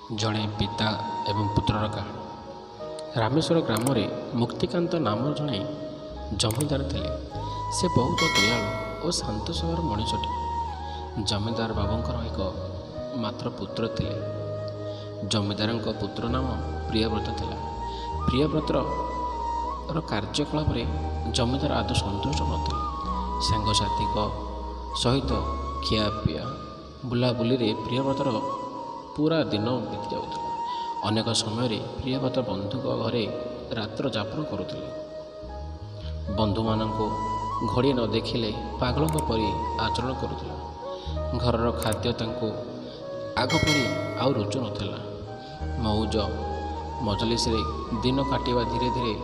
ଜଣେ ପିତା ଏବଂ ପୁତ୍ରର କାହାଣୀ। ରାମେଶ୍ୱର ଗ୍ରାମରେ ମୁକ୍ତିକାନ୍ତ ନାମର ଜଣେ ଜମିଦାର ଥିଲେ। ସେ ବହୁତ ଦୟାଳୁ ଓ ଶାନ୍ତ ସ୍ୱଭାବର ମଣିଷଟିଏ। ଜମିଦାର ବାବୁଙ୍କର ଏକ ମାତ୍ର ପୁତ୍ର ଥିଲେ। ଜମିଦାରଙ୍କ ପୁତ୍ର ନାମ ପ୍ରିୟବ୍ରତ ଥିଲା। ପ୍ରିୟବ୍ରତର କାର୍ଯ୍ୟକଳାପରେ ଜମିଦାର ଆଦୌ ସନ୍ତୁଷ୍ଟ ନଥିଲେ। ସାଙ୍ଗସାଥୀଙ୍କ ସହିତ ଖିଆପିଆ ବୁଲାବୁଲିରେ ପ୍ରିୟବ୍ରତର ପୁରା ଦିନ ବିତିଯାଉଥିଲା। ଅନେକ ସମୟରେ ପ୍ରିୟବ୍ରତ ବନ୍ଧୁଙ୍କ ଘରେ ରାତ୍ର ଯାପନ କରୁଥିଲେ। ବନ୍ଧୁମାନଙ୍କୁ ଘଡ଼ିଏ ନ ଦେଖିଲେ ପାଗଳଙ୍କ ପରି ଆଚରଣ କରୁଥିଲା। ଘରର ଖାଦ୍ୟ ତାଙ୍କୁ ଆଗ ପରି ଆଉ ରୁଚୁ ନଥିଲା। ମଉଜ ମଜଲିସରେ ଦିନ କାଟିବା ଧୀରେ ଧୀରେ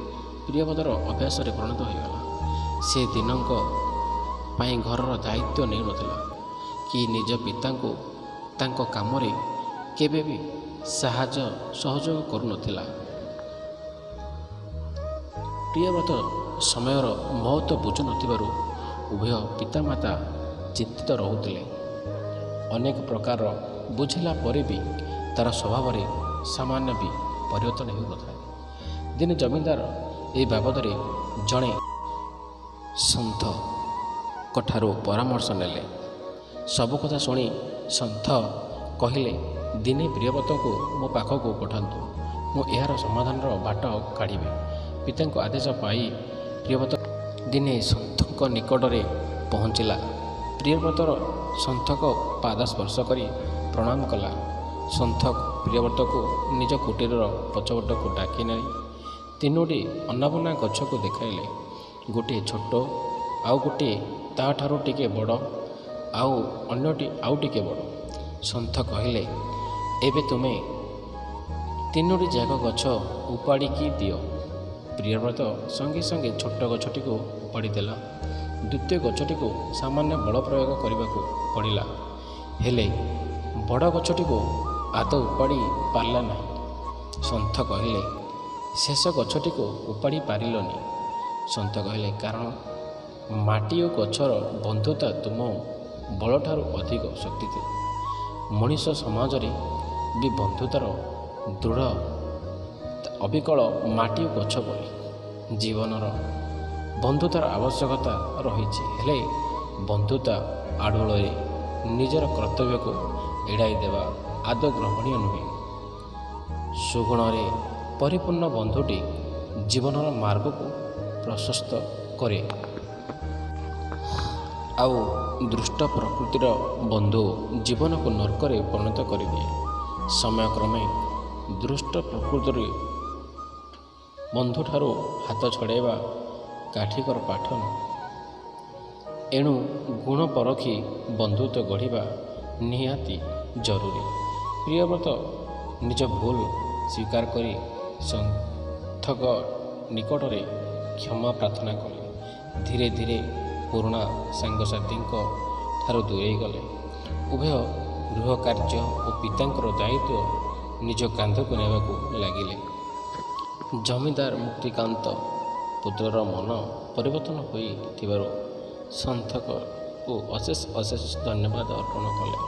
ପ୍ରିୟବ୍ରତର ଅଭ୍ୟାସରେ ପରିଣତ ହୋଇଗଲା। ସେ ଦିନଙ୍କ ପାଇଁ ଘରର ଦାୟିତ୍ୱ ନେଉନଥିଲା କି ନିଜ ପିତାଙ୍କୁ ତାଙ୍କ କାମରେ କେବେ ବି ସାହାଯ୍ୟ ସହଯୋଗ କରୁନଥିଲା। ପ୍ରିୟବ୍ରତ ସମୟର ମହତ୍ତ୍ୱ ବୁଝୁନଥିବାରୁ ଉଭୟ ପିତାମାତା ଚିନ୍ତିତ ରହୁଥିଲେ। ଅନେକ ପ୍ରକାର ବୁଝିଲା ପରେ ବି ତା'ର ସ୍ୱଭାବରେ ସାମାନ୍ୟ ବି ପରିବର୍ତ୍ତନ ହେଉନଥାଏ। ଦିନେ ଜମିଦାର ଏହି ବାବଦରେ ଜଣେ ସନ୍ଥଙ୍କଠାରୁ ପରାମର୍ଶ ନେଲେ। ସବୁ କଥା ଶୁଣି ସନ୍ଥ କହିଲେ, ଦିନେ ପ୍ରିୟବ୍ରତଙ୍କୁ ମୋ ପାଖକୁ ପଠାନ୍ତୁ, ମୁଁ ଏହାର ସମାଧାନର ବାଟ କାଢ଼ିବି। ପିତାଙ୍କ ଆଦେଶ ପାଇ ପ୍ରିୟବ୍ରତ ଦିନେ ସନ୍ଥଙ୍କ ନିକଟରେ ପହଞ୍ଚିଲା। ପ୍ରିୟବ୍ରତର ସନ୍ଥଙ୍କ ପାଦ ସ୍ପର୍ଶ କରି ପ୍ରଣାମ କଲା। ସନ୍ଥ ପ୍ରିୟବ୍ରତକୁ ନିଜ କୁଟୀରର ପଛପଟକୁ ଡାକି ନେଇ ତିନୋଟି ଅନାବନା ଗଛକୁ ଦେଖାଇଲେ। ଗୋଟିଏ ଛୋଟ, ଆଉ ଗୋଟିଏ ତା'ଠାରୁ ଟିକେ ବଡ଼, ଆଉ ଅନ୍ୟଟି ଆଉ ଟିକେ ବଡ଼। ସନ୍ଥ କହିଲେ, ଏବେ ତୁମେ ତିନୋଟି ଯାକ ଗଛ ଉପାଡ଼ିକି ଦିଅ। ପ୍ରିୟବ୍ରତ ସଙ୍ଗେ ସଙ୍ଗେ ଛୋଟ ଗଛଟିକୁ ଉପାଡ଼ି ଦେଲା। ଦ୍ୱିତୀୟ ଗଛଟିକୁ ସାମାନ୍ୟ ବଳ ପ୍ରୟୋଗ କରିବାକୁ ପଡ଼ିଲା, ହେଲେ ବଡ଼ ଗଛଟିକୁ ଆଦୌ ଉପାଡ଼ି ପାରିଲା ନାହିଁ। ସନ୍ଥ କହିଲେ, ଶେଷ ଗଛଟିକୁ ଉପାଡ଼ି ପାରିଲନି? ସନ୍ଥ କହିଲେ, କାରଣ ମାଟି ଓ ଗଛର ବନ୍ଧୁତା ତୁମ ବଳଠାରୁ ଅଧିକ ଶକ୍ତି ଥିଲା। ମଣିଷ ସମାଜରେ ବି ବନ୍ଧୁତାର ଦୃଢ଼ ଅବିକଳ ମାଟି ଓ ଗଛ ପରି। ଜୀବନର ବନ୍ଧୁତାର ଆବଶ୍ୟକତା ରହିଛି, ହେଲେ ବନ୍ଧୁତା ଆଢ଼ୁଆଳରେ ନିଜର କର୍ତ୍ତବ୍ୟକୁ ଏଡ଼ାଇ ଦେବା ଆଦୌ ଗ୍ରହଣୀୟ ନୁହେଁ। ସୁଗୁଣରେ ପରିପୂର୍ଣ୍ଣ ବନ୍ଧୁଟି ଜୀବନର ମାର୍ଗକୁ ପ୍ରଶସ୍ତ କରେ, ଆଉ ଦୁଷ୍ଟ ପ୍ରକୃତିର ବନ୍ଧୁ ଜୀବନକୁ ନର୍କରେ ପରିଣତ କରିଦିଏ। ସମୟକ୍ରମେ ଦୁଷ୍ଟ ପ୍ରକୃତିର ବନ୍ଧୁଠାରୁ ହାତ ଛଡ଼ାଇବା କାଠିକର ପାଠ ନୁହେଁ। ଏଣୁ ଗୁଣ ପରଖି ବନ୍ଧୁତ୍ୱ ଗଢ଼ିବା ନିହାତି ଜରୁରୀ। ପ୍ରିୟବ୍ରତ ନିଜ ଭୁଲ ସ୍ୱୀକାର କରି ସନ୍ଥଙ୍କ ନିକଟରେ କ୍ଷମା ପ୍ରାର୍ଥନା କଲେ। ଧୀରେ ଧୀରେ ପୁରୁଣା ସାଙ୍ଗସାଥୀଙ୍କ ଠାରୁ ଦୂରେଇ ଗଲେ। ଉଭୟ ଗୃହ କାର୍ଯ୍ୟ ଓ ପିତାଙ୍କର ଦାୟିତ୍ୱ ନିଜ କାନ୍ଧକୁ ନେବାକୁ ଲାଗିଲେ। ଜମିଦାର ମୁକ୍ତିକାନ୍ତ ପୁତ୍ରର ମନ ପରିବର୍ତ୍ତନ ହୋଇଥିବାରୁ ସନ୍ଥଙ୍କୁ ଅଶେଷ ଅଶେଷ ଧନ୍ୟବାଦ ଅର୍ପଣ କଲେ।